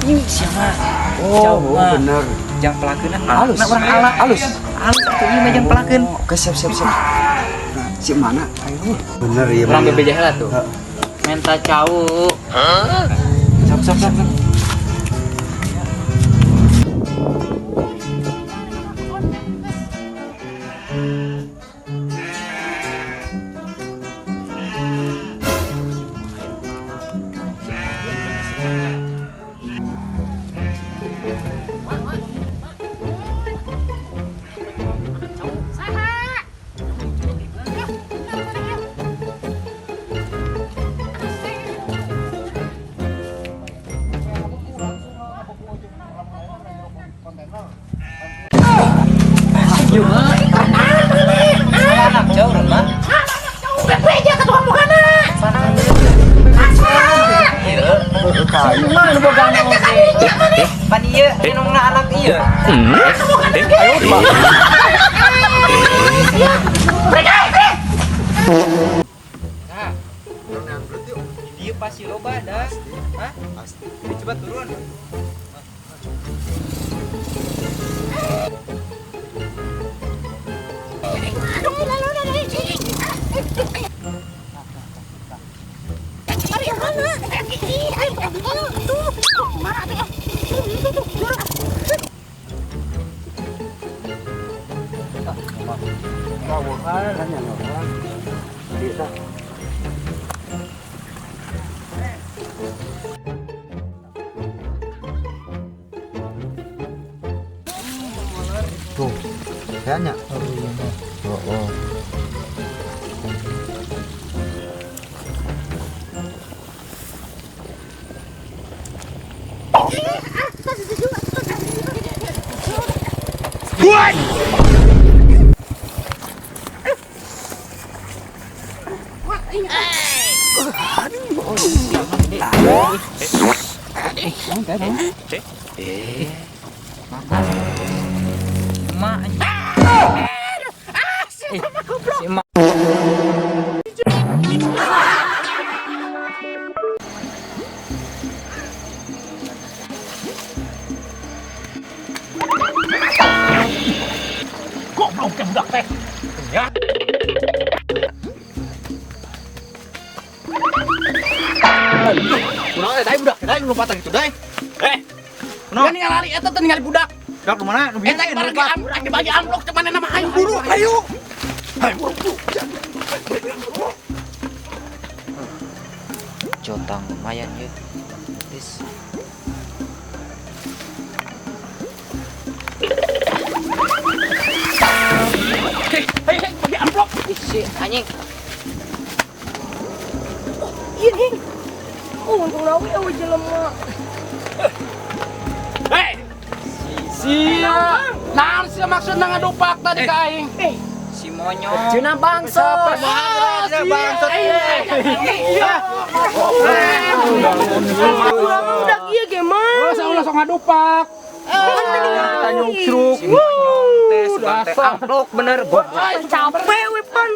Ini siapa? Oh, bener. Jang pelakeun. Halus. Nah, urang ala. Halus. Halus atuh ieu mah jang pelakeun. Oke, siap siap siap. Nah, si mana? Ayo. Bener ya. Urang bebeja heula tuh. Menta cau. Siap siap siap. Siap. Anak jauh mah. Bebeja ka tukang mukana. Mana nu boga anak oge? Pan ieu minumna anak ieu. Nah, dia pasti loba dah. Hah? Coba turun. Tuh, kayaknya. Oh, oh. Mak. Si emak. Goblok teh budak teh. Ya. Kunaon teh dai budak, dai nu lompatan gitu dai. Eh. Kunaon ningali eta teh ningali budak. Budak nu mana? Nu Eta bagi amplop, dibagi amplop cuman nama ayo buru, ayo. Ayo buru. Jotang lumayan ya. Tis. Hei, hei, bagi amplop. Si anjing. Iya, Ding. Oh, untung nawe eueuh jelema. Hei. Sia. Naon sia maksudna ngadupak tadi ka aing? Si monyong. Cenah bangsot. Bangsot. Urang budak ieu ge mah. Masa ulah sok ngadupak. Kita nyuksruk. Si monyong teh sugan teh amplop bener goblok. Capek we pan.